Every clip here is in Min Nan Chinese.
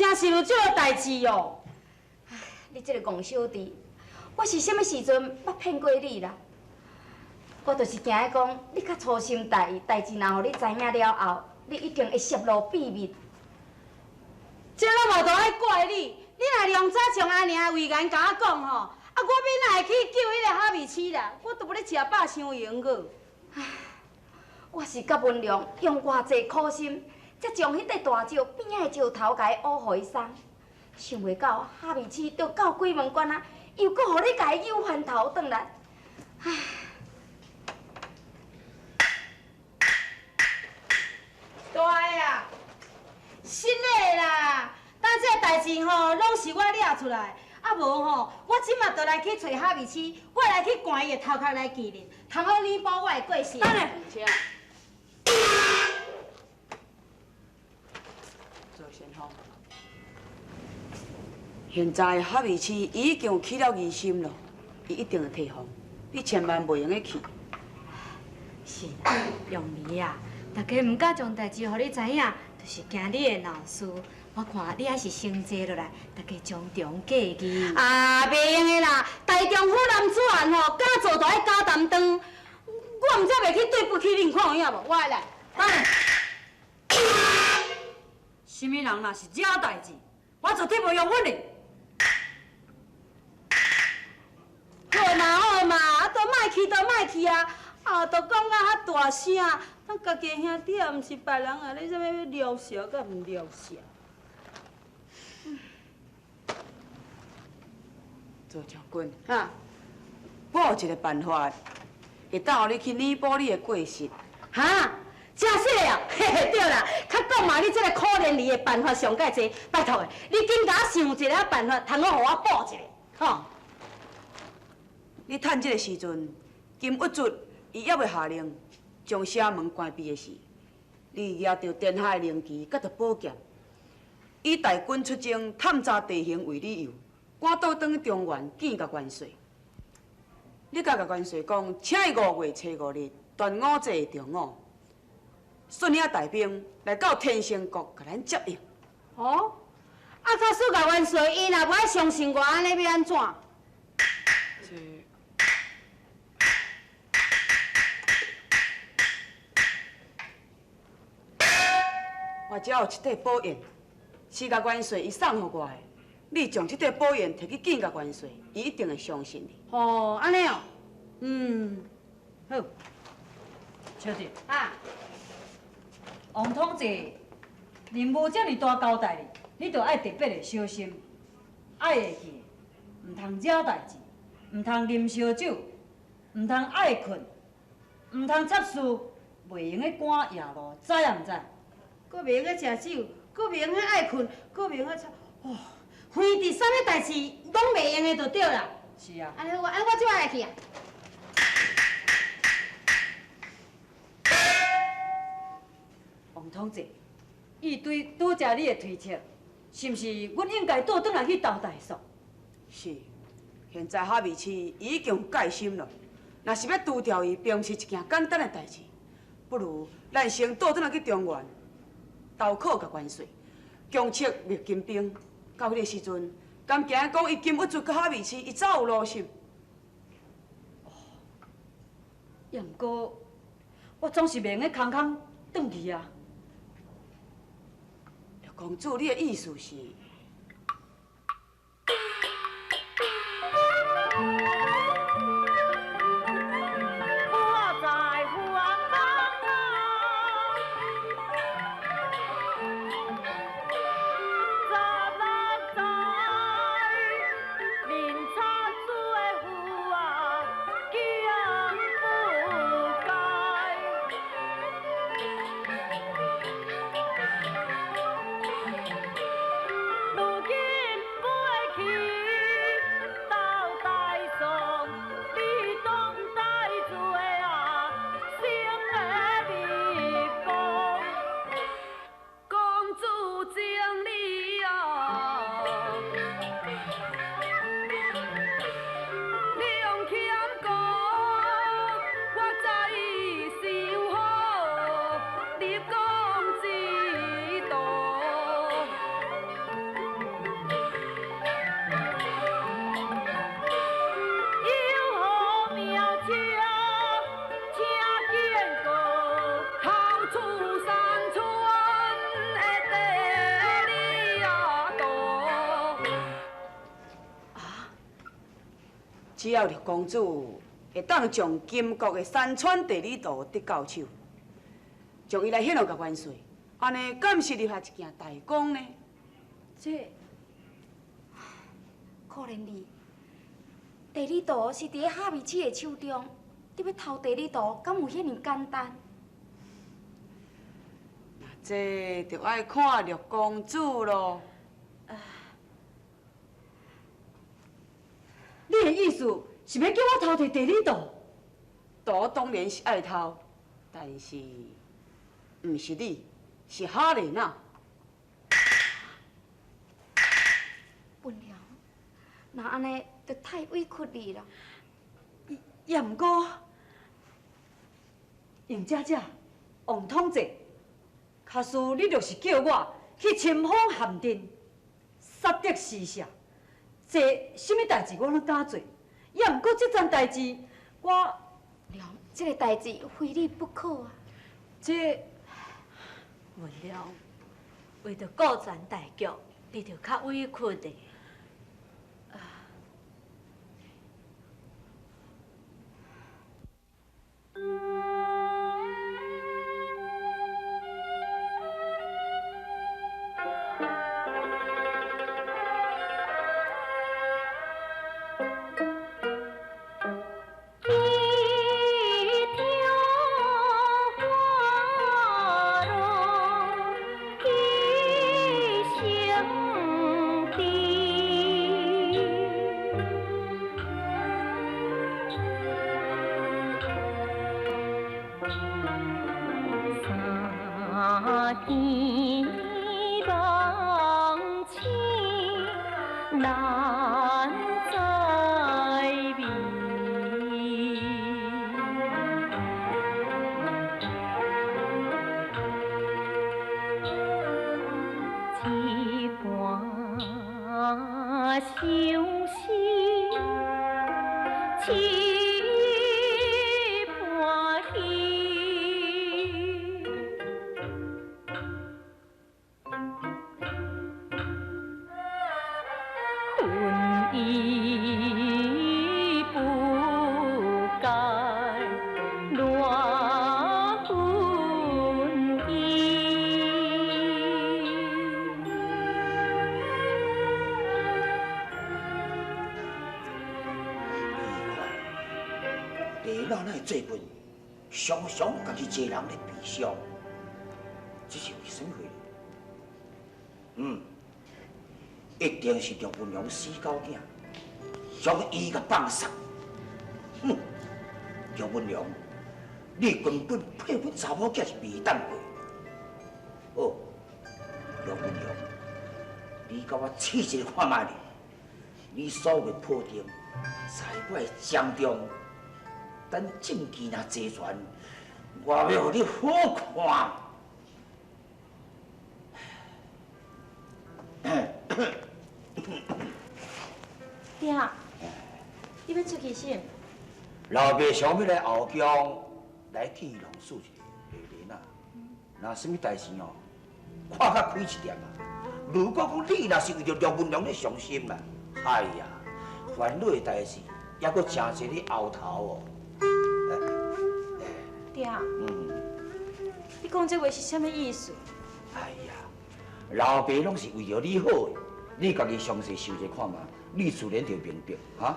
真是有這个代誌哦！唉，你這个戇小弟，我是啥物時陣捌騙過你啦？我就是驚伊講，你較粗心大意，代誌若予你知影了後，你一定會泄露秘密。這攏無都愛怪你，你若量早將阿娘的遺言共我講吼，啊，我欲哪會去救彼个哈密鼠啦？我都無咧食飽傷閒閣。唉，我是佮文良用偌濟苦心，才將彼塊大石邊仔的石頭共伊挖予伊鬆。想袂到哈密鼠著到鬼門關啊，又閣予你共伊扭翻頭轉來。唉。大啊，實的啦，當這個代誌吼，攏是我掠出來，啊無吼，我這馬就來去揣哈密鼠，我來去掼伊的頭殼來記認，通好彌補我的過失。等下，做先鋒。現在哈密鼠已經起了疑心了，伊一定會提防，你千萬袂用得去。是，容兒啊。大家毋敢將代誌予你知影，就是驚你會鬧事。我看你還是先坐落來，大家從長計議。啊，袂用的啦！大丈夫男子漢吼，敢做就愛敢擔當。我毋才袂去對不起恁，看有影無？我來，等下。啥物人若是惹代誌，我絕對袂容忍你。好嘛好嘛，啊，都莫去就莫去啊！啊，都講甲較大聲，咱家己兄弟也毋是別人啊！你啥物欲撩舌佮毋撩舌？赵將軍，哈，我有一個辦法，會當予你去彌補你的過失。哈，真實的啊！嘿嘿，對啦，較講嘛，你這個可憐兒的辦法上蓋濟，拜託的，你緊共我想一个辦法，通好予我補一下，吼。你趁這個時陣，金兀術伊猶未下令將城門關閉的時，你攑著殿下的靈旗，佮著寶劍，以大軍出征探查地形為理由，趕倒轉去中原見共元帥。你共元帥講，請伊5月初5日端午節的中午，率領大兵來到天成國，共咱接應。哦，啊，假使共元帥伊若無愛相信我，按呢欲按怎？這。我遮有一塊寶硯，是共元帥伊送予我的。你將這塊寶硯提去見共元帥，伊一定會相信你。哦，按呢哦，嗯，好。小弟，啊，王統治任務遮爾大交代你，你著愛特別的小心，愛會記，毋通惹代誌，毋通啉燒酒，毋通愛睏，毋通插事，袂用得趕夜路，知抑毋知？閣袂用得食酒，閣袂用得愛睏，閣袂用得插，哦，凡是啥物代誌攏袂用的就對啦。是啊。按呢好，按呢我這擺來去啊。王統治，伊對拄才你的推測，是毋是阮應該倒轉來去投代數？是，現在哈密市已經有戒心了，若是欲除掉伊，並毋是一件簡單的代誌。不如咱先倒轉來去中原，投靠共元帥，強撤滅金兵。到彼个時陣，敢驚講伊金兀術佮哈密市，伊早有路線。哦，也毋過，我總是袂用得空空轉去啊。六公主，你的意思是？只要六公子会当将金国的山川地理图得到手，将伊来献予共元帅，按呢敢是立下一件大功呢？这可怜你，地理图是伫咧哈密市的手中，你欲偷地理图，敢有遐尔简单？那这就爱看六公子咯。你的意思是欲叫我偷摕地理图？图当然是爱偷，但是毋是你，是哈莲娜。文良，若按呢，就太委屈你了。也毋过，应姐姐，王统治，假使你就是叫我去冲锋陷阵，杀敌施舍，这啥物代志我拢敢做。也毋过这件代志，我良，这个代志非你不可啊！这文良，为著顾全大局，你著较委屈的。最近常常家己一个人咧悲伤，这是为什么？一定是赵文龙死狗囝，将伊共放杀。哼，赵文龙，你根本配阮查某囝是袂当过。好，赵文龙，你共我试一下看觅咧，你所有的破定，在我的掌中。等证据若齐全，我欲予你好看。爹，你欲出去啥？老爸想欲来后宫来见龙树一个下莲啊，若啥物代志哦，看较开一点啊。如果讲你若是为著梁文龙咧伤心啦，哎呀，烦恼的代志犹阁诚济咧后头哦。爹，你讲这话是啥物意思？哎呀，老爸拢是为著你好的，你家己详细想一下看觅，你自然就明白，哈。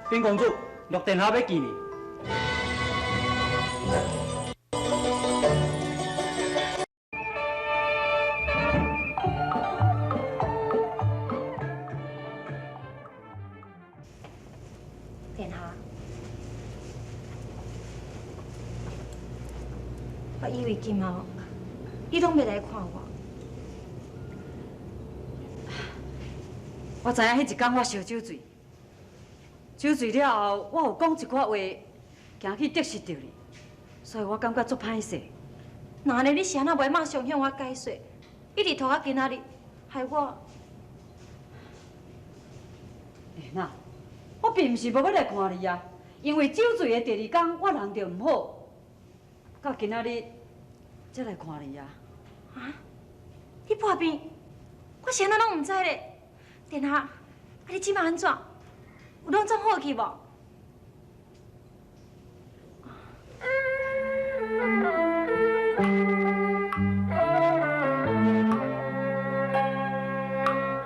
禀公主，陆殿下欲见你。殿下，我以为今后你拢袂来看我。我知影彼一工我烧酒醉，酒醉了后，我有讲一寡话，惊去得失著你，所以我感觉足歹势。那按呢，你是按怎袂马上向我解释？一直拖到今仔日，害我。欸那，我并毋是无欲来看你啊，因为酒醉的第二工，我人就毋好，到今仔日，才來看你啊。啊？你破病？我是按怎攏毋知咧？殿下，啊你這擺按怎？有攏總好去無？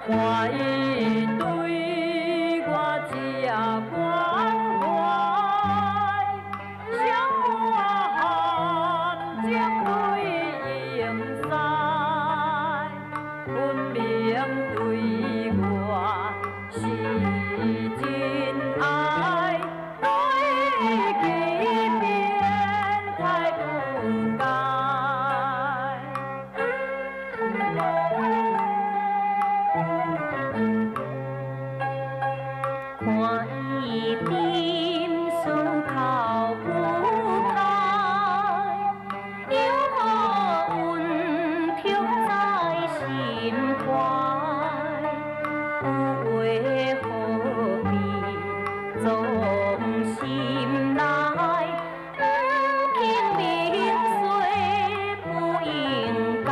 看伊對我這關懷，雙目含情淚盈腮，分明對我是真愛，對伊變態不改。看伊沉思口不開，犹予温痛在心懷。有話何必藏心內？毋肯明說不應該。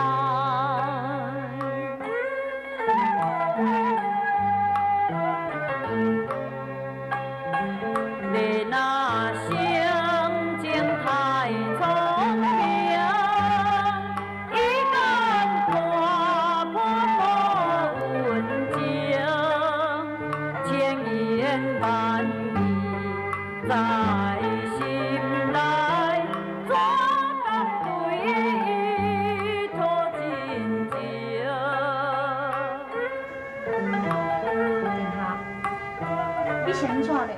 你若性情太聰明，伊敢看破无温情，千言萬語在心內，怎敢對伊吐真情？殿下，你是按怎咧？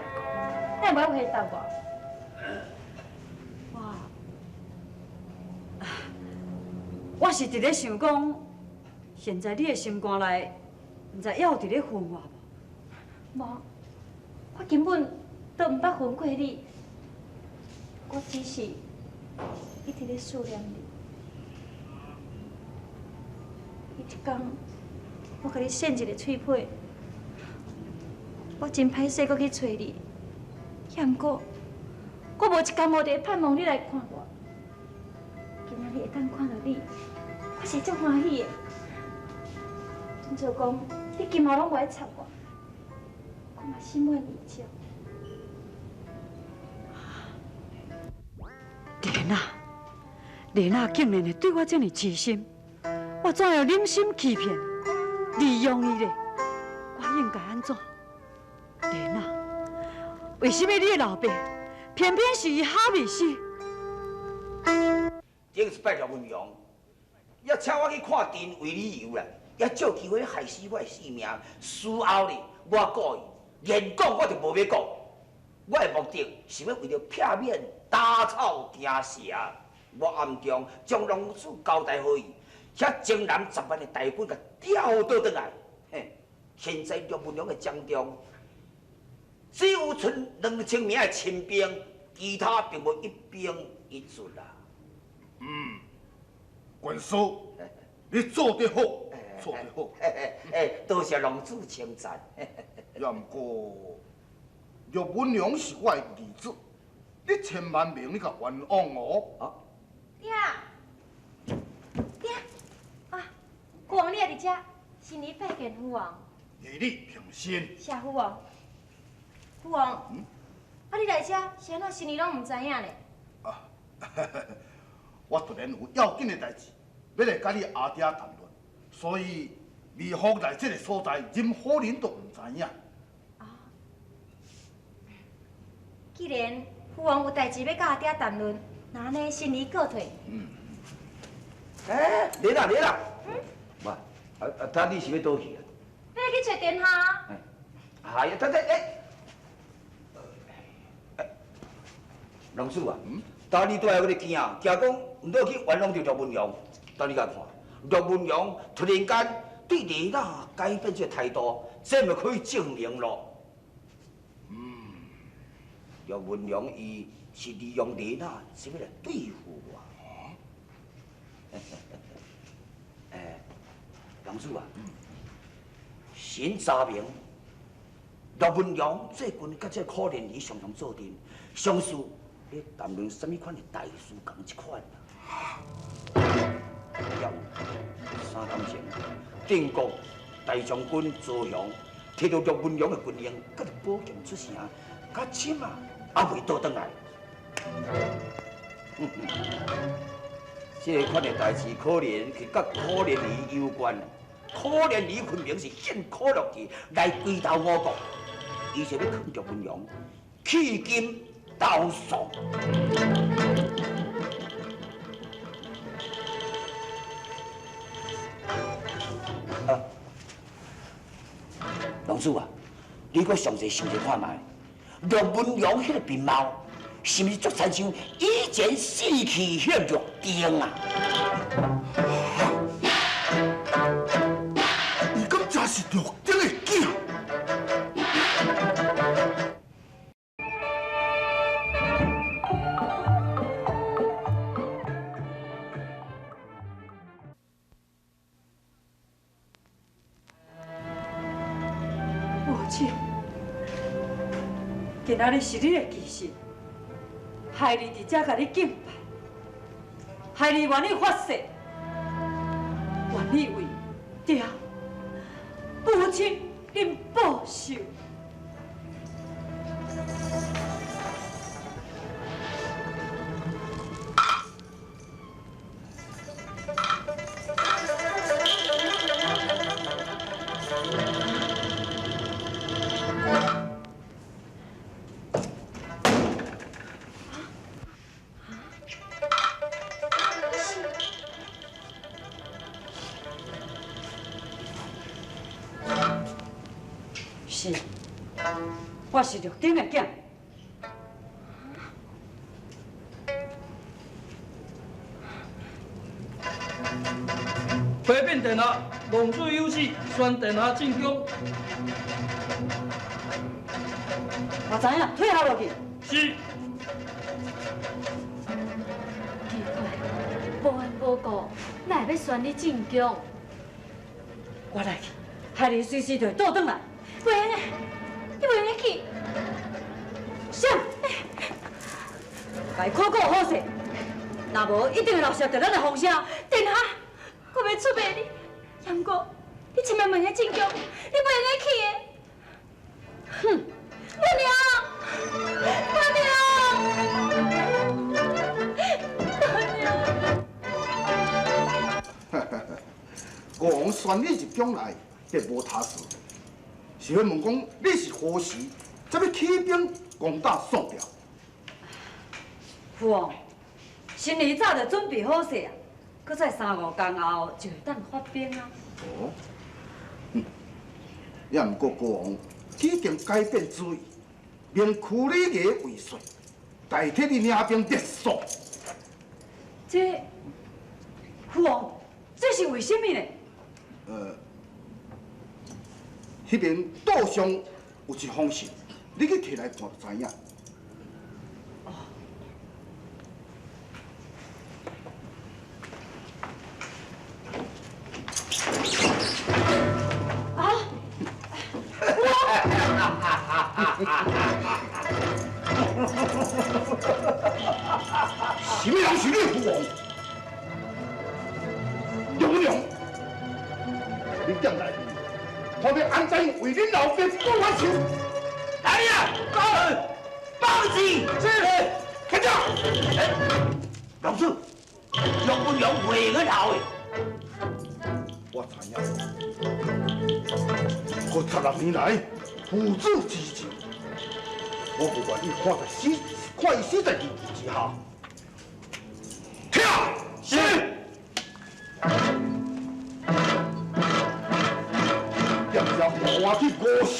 哪會無愛回答我？我是佇咧想講，現在你的心肝內，毋知猶有佇咧恨我無？無，我根本都毋捌恨過你，我只是一直咧思念你。彼一工，我共你扇一个喙皮，我真歹勢閣去揣你，也毋過，我無一工無佇咧盼望你來看我。今仔日會當看到你，我是足歡喜的。準做講，你今後攏無愛插我，我嘛心滿意足。蓮仔，蓮仔竟然會對我這麼痴心，我怎會忍心欺騙、利用伊咧？我應該按怎？蓮仔，為什麼你的老爸偏偏是伊哈密斯？頂一擺廖文良，也請我去看陣為理由啦，也借機會害死我的性命。事後咧，我故意連講我就無欲講，我的目的是欲為著避免打草驚蛇，我暗中將郎主交代予伊，遐征南10萬的大軍共調倒轉來。嘿，現在廖文良的掌中只有賰2000名的親兵，其他並無一兵一卒啦。嗯，軍師，你做得好，做得好。哎，多謝郎主稱讚。也毋過，廖文良是我的兒子，你千萬袂用你共冤枉哦。爹，爹，啊，父王你也佇遮，臣兒拜見父王。禮你平身。謝父王。父王，啊你來遮是按怎？臣兒攏毋知影咧。啊，我突然有要緊的代誌，欲來佮你阿爹談論，所以微服來這个所在，任何人都毋知影。啊，既然父王有代誌欲佮阿爹談論，那按呢臣兒告退。嗯。欸，來啦來啦。嗯。哇，啊，等你是欲佗去啊？欲來去揣殿下。哎呀，等等，欸，郎主啊，當你拄仔閣咧驚，驚講毋好去冤枉著廖文良。等你共看，廖文良突然間對麗娜改變這個態度，這嘛可以證明咯。嗯，廖文良伊是利用麗娜是欲來對付我。欸，郎主啊，神查明廖文良最近佮這個可憐兒常常做陣，相似咧談論啥物款的大事仝這款啊。有三工前，定国大将军朱雄提到陆文龙的军营，佮着宝剑出城，到这马还未倒转来。这款的代志可能是佮可怜儿有关。可怜儿分明是献苦乐计来归投吴国，伊就欲劝陆文龙弃金投宋。啊，龙子啊，你阁详细想一看觅，陆文龙彼个面貌，是毋是足亲像以前死去彼个陆丁啊？伊敢真是陆丁的囝？母亲，今仔日是你的忌日。害你伫遮共你敬拜，害你愿意发誓，愿意为爹母亲恁报仇。是，我是陆丁的囝。回禀殿下，龙子有旨，宣殿下进宫。我知影，退下落去。是。奇怪，无缘无故，哪会欲宣你进宫？我来去，害你随时就会倒转来。袂用的，你袂用得去。啥？共伊考考好势，若无一定会留下著咱的风声。殿下，我欲出卖你，毋过你千万袂用进宫，你袂用得去的。哼！母娘，母娘，母娘。国王宣你入宫来，别无他事。是欲问讲你是何时才欲起兵攻打宋朝？父王，新儿早就准备好势啊，阁再三五工后就会当发兵啊。哦，也毋过国王已经改变主意，命屈里牙为帅，代替你领兵灭宋。这，父王，这是为什么呢？彼边道上有一封信，你去提来看就知影。哦。啊！什么人是你父王？陆文龙，你踮内面，我欲按怎为恁老爸报冤仇？来呀，高放肆！是，开枪！老子，陆文龙会个老的。我知影，我16年来父子之情，我不愿意看在死，看伊死在危机之下。跳！是。踮遮我去五世。